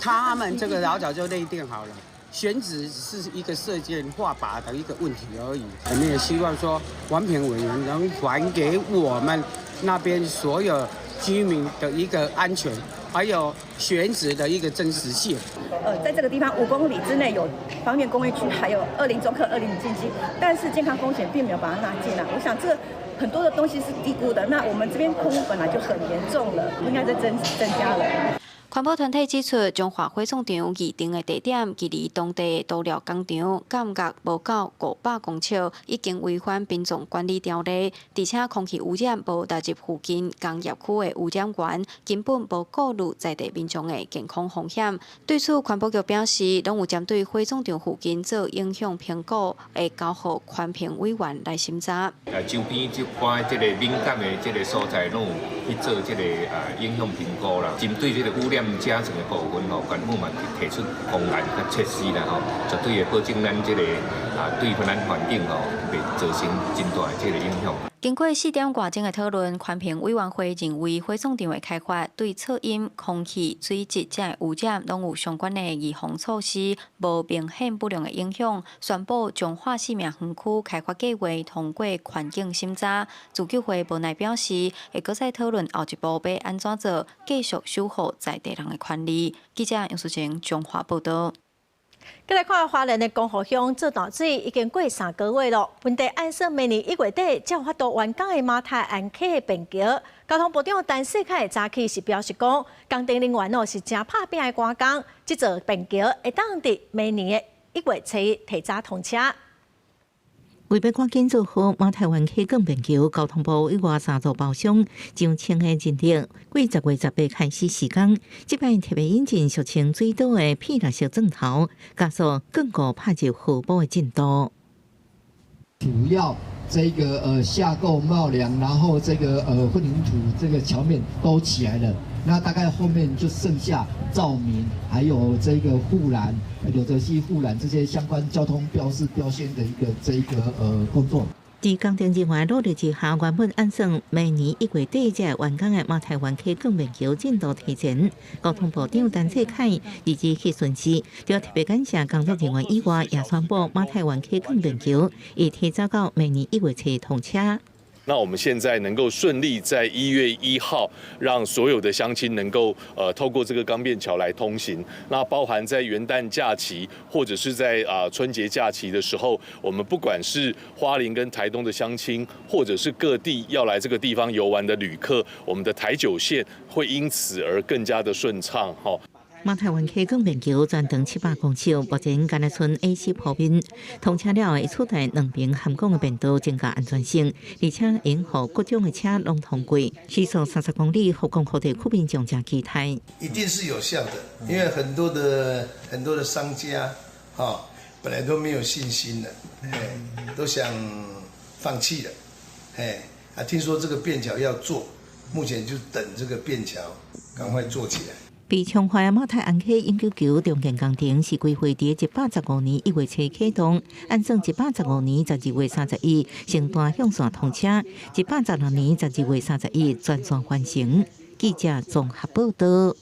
他們這個老早就內定好了。選址只是一個設計畫靶的一個問題而已。我們也希望說，環評委員能還給我們那邊所有居民的一個安全，還有選址的一個真實性。在這個地方5公里之內有方便工業區，還有二林中科、二林經濟，但是健康風險並沒有把它納進來。我想這個很多的東西是低估的。那我們這邊空污本來就很嚴重了，不應該再增加了。環保團體指出，彰化火葬場擬定的地點距離當地塗料工廠間隔無夠500公尺，已經違反殯葬管理條例，而且空氣污染無納入附近工業區的污染源，根本無顧慮在地民眾的健康風險。對此，環保局表示，攏有針對火葬場附近做影響評估，會交予環評委員來審查。周邊這款這個敏感的這個所在，攏有去做這個影響評估啦。針對這個污染甲醇的部分吼，縣府嘛提出方案佮設施啦吼，絕對會保證咱這個對咱環境吼，袂造成真大的這個影響。經過4點外鐘的討論，環評委員會認為火葬場的開發對噪音、空氣、水質這污染攏有相關的預防措施，無明顯不良的影響。宣布彰化生命園區開發計畫通過環境審查。自救會無奈表示，會閣再討論後一步欲按怎做，繼續守護在地人的權利。記者楊淑晴彰化報道。閣來看花蓮的光復鄉做淡水已經過3個月咯。問題按算明年1月底才有法度完工的馬太鞍溪的便橋，交通部長陳世凱早起是表示講，工程人員哦是誠拍拚的趕工，這座便橋會當佇明年的1月初一提早通車。為欲趕緊做好馬太灣溪鋼便橋，交通部委外三座包商上千個人力，過10月18開始施工。這擺特別引進俗稱水刀的霹靂式鑽頭，加速鋼固拍入河埔的進度。主要這個下構帽梁，然後這個混凝土這個橋面都起來了，那大概後面就剩下照明，還有這個護欄、柳澤溪護欄這些相關交通標示標線的一個這一個工作。佇工程人員努力之下，原本按算明年1月底才會完工的馬太灣溪鋼便橋進度提前。交通部長陳世凱日日去巡視，除特別感謝工作人員以外，也宣布馬太灣溪鋼便橋會提早到明年1月初通車。那我們現在能夠順利在1月1號，讓所有的鄉親能夠透過這個鋼便橋來通行。那包含在元旦假期或者是在春節假期的時候，我們不管是花蓮跟台東的鄉親，或者是各地要來這個地方遊玩的旅客，我們的台九線會因此而更加的順暢。哈。馬太灣溪鋼便橋全長700公尺，目前干焦賰 AC 鋪面，通車了會取代兩邊涵港的便道，增加安全性，而且會予各種的車攏通過，時速30公里，予光復地區民眾誠期待。一定是有效的，因為很多的商家，哈，本來都沒有信心的，都想放棄了，哎，啊，聽說這個便橋要做，目前就等這個便橋趕快做起來。被沖壞的馬太鞍溪永久橋重建工程是規劃佇115年1月初啟動，按算115年12月31先單向線通車，116年12月31全線完成。記者綜合報道。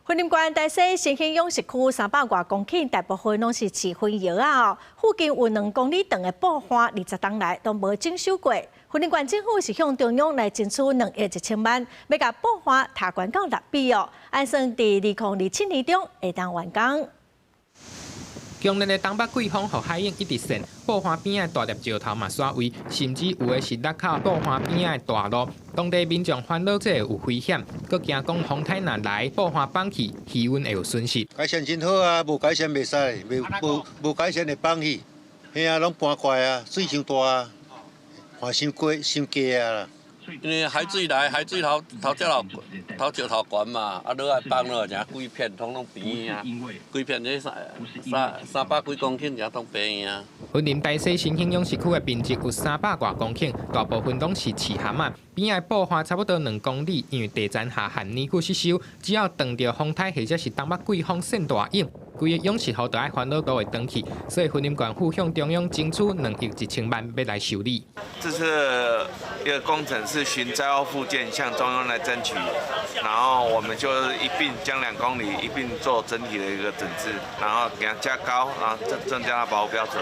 雲林縣大溪新興養殖區300外公頃，大部分攏是飼養蠓仔，附近有2公里長的布岸，20冬來都無整修過。雲林縣政府是向中央來爭取2億1千萬，欲共布岸提懸到6米哦，按算佇2027年中會當完工。強烈的東北季風予海湧一直扇，布岸邊仔大粒石頭嘛徙位，甚至有的是落靠布岸邊仔的大路。當地民眾煩惱這會有危險，閣驚講風颱若來，布岸崩去，漁運會有損失。改善真好啊，無改善袂使，袂無無改善會崩去，嘿啊，攏搬過來啊，水傷大啊，岸傷過傷低啊啦。因為海水來，海水頭頭石頭頭石頭懸嘛，啊落來崩落，成規片統攏平啊，規片這三百幾公頃才統平啊。雲林大溪新興養殖區的面積有300外公頃，大部分攏是飼蚶仔，邊仔布岸差不多2公里，因為地層下陷年久失修，只要撞著風颱或者是東北季風扇大湧，規个養殖戶都愛煩惱都會斷去，所以雲林縣府向中央爭取2億1千萬，欲來修理。這次一個工程是循災後復建向中央來爭取，然後我們就一併將2公里一併做整體的一個整治，然後給它加高，然後增加它保護標準。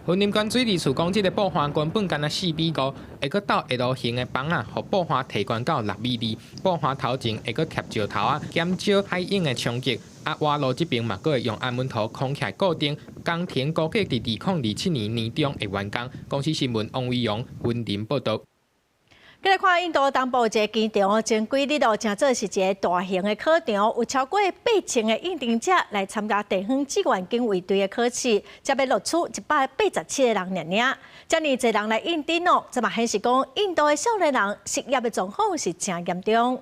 雲林縣水利署講，這個布岸原本干焦4米5，會閣鬥 L 型的枋仔，予布岸提懸到6米2。布岸頭前會閣貼石頭仔，減少海湧的衝擊。啊，挖路這邊嘛，閣會用安穩土框起來固定。工程估計佇2027年年中會完工。公視新聞王維陽雲林報道。來看印度東部一个機場，前幾日哦，成做是一个大型的考場，有超過8000个應徵者來參加地方志願警衛隊的考試，才欲錄取187個人爾爾。遮爾濟人來應徵哦，這嘛顯示講印度的少年人失業的狀況是誠嚴重。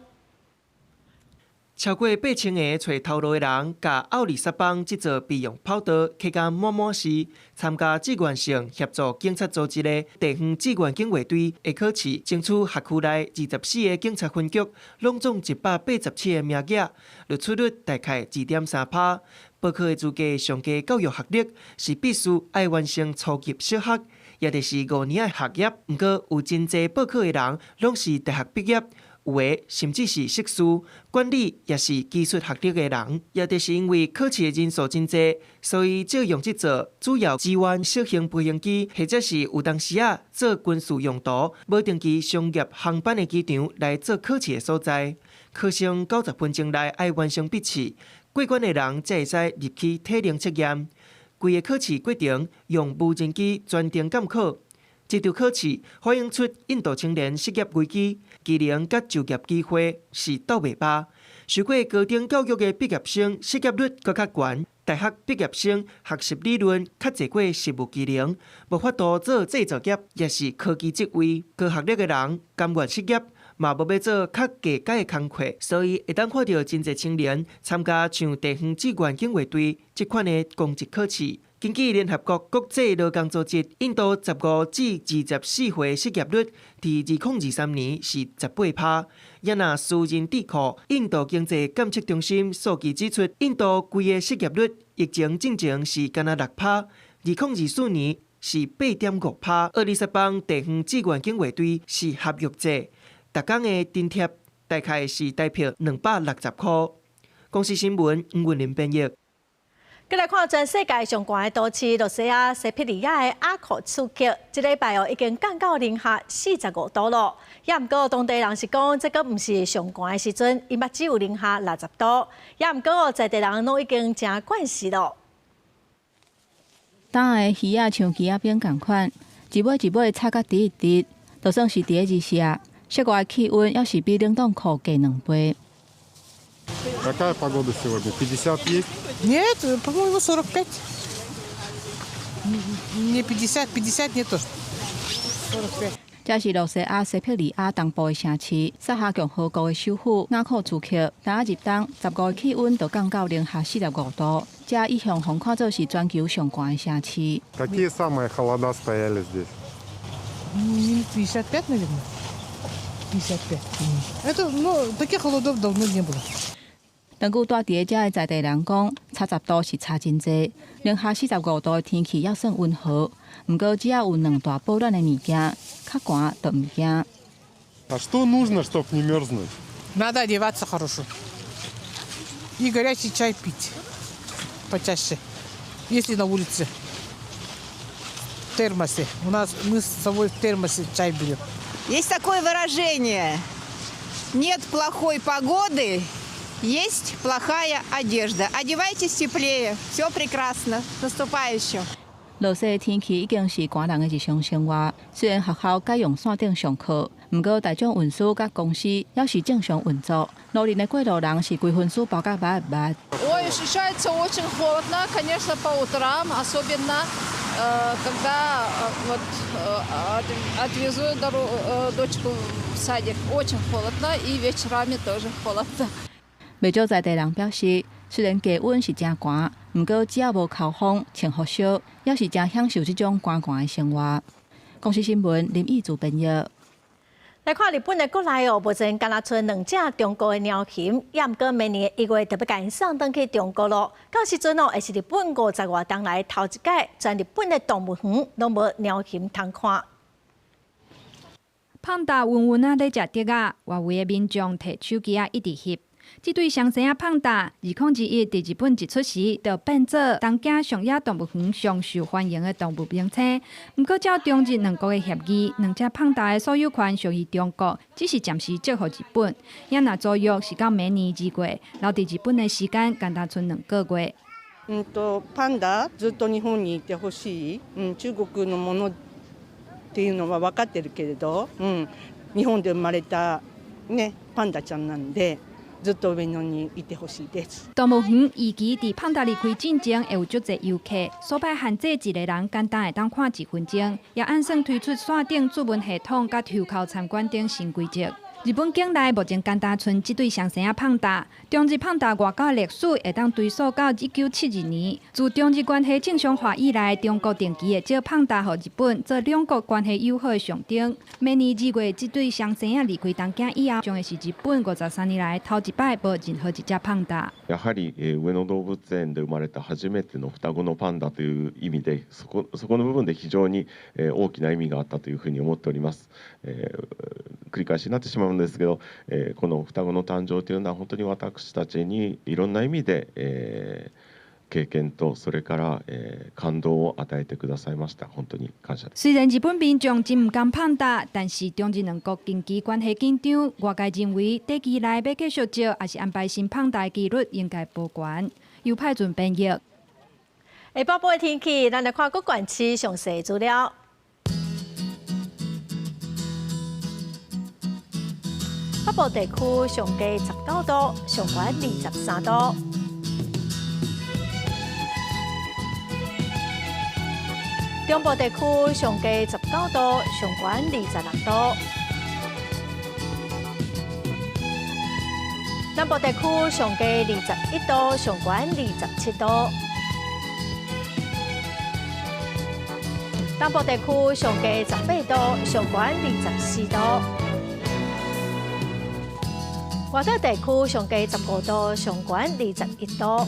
超過8000个揣頭路的人，共奧里薩邦這座備用跑道客甲滿滿時，參加志願性協助警察組織的地方志願警衛隊的考試，爭取轄區內24個警察分局，攏總187個名額，錄取率大概2.3%。報考的資格上低教育學歷是必須愛完成初級小學，也就是5年的學業。毋過有真濟報考的人，攏是大學畢業。有的甚至是碩士、管理抑是技術學歷的人，也就是因為考試的人數真濟，所以借用這座主要支援小型飛行機，或者是有當時仔做軍事用途、無定期商業航班的機場來做考試的所在。考生90分鐘內愛完成筆試，過關的人才會使入去體能測驗。規个考試過程用無人機全程監考。這場考試反映出印度青年失業危機、技能佮就業機會是鬥袂飽。受過高等教育的畢業生失業率閣較懸，大學畢業生學習理論較濟過實務技能，無法度做製造業，抑是科技職位。高學歷的人甘願失業，嘛無欲做較低階的工課，所以會當看著真濟青年參加像地方志願警衛隊這款的公職考試。根據聯合國國際勞工組織，印度15至24歲失業率佇2023年是18%。也若私人智庫印度經濟監測中心數據指出，印度規个失業率疫情進前是干焦6%，2024年是8.5%。奧里薩邦地方志願警衛隊是合約制，逐工的津貼大概是台幣260箍。公視新聞吳雲林編譯。閣來看全世界上寒的都市，羅西亞西伯利亞的阿庫茨克，這禮拜哦已經降到零下45度咯。也毋過當地人是講，這閣毋是上寒的時陣，𪜶捌只有零下60度。也毋過哦，在地人攏已經誠慣勢咯。凍的魚仔像枝仔冰仝款，一尾一尾插甲直直直，就算是佇咧日射，室外氣溫猶是比冷凍庫低2倍。 Какая погода сегодня? 50 есть? Нет, по-моему, 45. Не 50, 50 нету. 45. 這是羅西亞西伯利亞東部的城市，薩哈共和國的首府雅庫茨克。今仔入冬，15氣溫就降到零下45度，這一向予看做是全球上寒的城市。 Какие самые холода стояли здесь? 55, наверное. 55. Это, ну, таких холодов давно не было. 長久住佇遮的在地人講，差10度是差真濟，零下四十五度的天氣猶算溫和。毋過只要有兩大保暖的物件，較寒就毋驚。 А что нужно, чтобы не мерзнуть? Надо одеваться хорошо. И горячий чай пить почаще, если на улице. В термосе. У нас мы с собой в термосе чай берем. Есть такое выражение: нет плохой погоды, есть плохая одежда. Одевайтесь теплее, все прекрасно. С наступающим! 落雪的天氣已經是寒人的日常生活。雖然學校改用線頂上課，毋過大眾運輸佮公司猶是正常運作。路面的過路人是規身軀包甲密密。 Ой, ощущается очень холодно, конечно, по утрам, особенно когда вот отвезу дочку в садик. Очень холодно, и вечерами тоже холодно. 袂少在地人表示，雖然低溫是誠寒，毋過只要無口風、穿予少，猶是誠享受這種寒寒的生活。公視新聞林義祖編譯。來看日本的國內哦，目前干焦賰兩隻中國的貓熊，也毋過明年1月就欲共𪜶送轉去中國咯。到時陣哦，會是日本50外冬來頭一擺，全日本的動物園攏無貓熊通看。胖達溫溫仔咧食竹仔，外圍的民眾提手機仔一直翕。這對雙生仔胖達，2021佇日本一出世，就變做東京上野動物園上受歡迎的動物明星。毋過，照中日兩國的協議，兩隻胖達的所有權屬於中國，只是暫時借予日本。也若租約是到明年2月，留佇日本的時間干焦賰2個月。パンダずっと日本にいてほしい。中国のものっていうのは分かってるけれど、日本で生まれたねパンダちゃんなんで。ずっと上野にいてほしいです。動物園預计伫胖达离开进前会有足济游客，所摆限制一个人简单会当看一分钟，也按算推出线顶注文系统佮抽鬮参观等新规则。日本境内目前干焦賰这对双生仔胖达，中日胖达外交历史会当追溯到1972年。自中日关系正常化以来，中国定期会借胖达予日本做两国关系友好的象征。明年2月，这对双生仔离开东京以后，将会是日本53年来头一摆无任何一只胖达。やはり上野動物園で生まれた初めての双子のパンダという意味で、そこの部分で非常に大きな意味があったというふうに思っております。繰り返しになってしまうんですけど、この双子の誕生というのは本当に私たちにいろんな意味で、経験とそれから、感動を与えてくださいました。本当に感謝です。雖然日本民眾真毋甘胖達，但是中日兩國近期關係緊張，外界認為短期內欲繼續借，抑是安排新胖達的幾率應該無懸。由派准編譯。下晡晡的天氣，咱來看各縣市詳細資料。北部地區上低19度，上懸23度。中部地區上低19度，上懸26度。南部地區上低21度，上懸27度。東部地區上低18度，上懸24度。外島地區上低15度，上懸21度。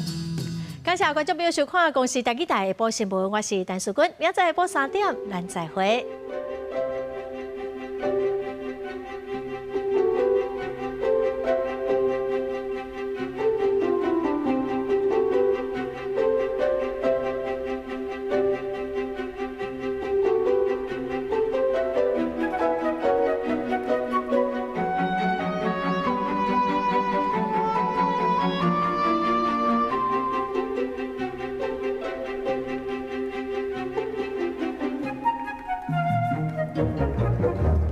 感謝觀眾朋友收看《公視台語台下晡新聞》，我是陳淑君，明仔載下晡3點，咱再會。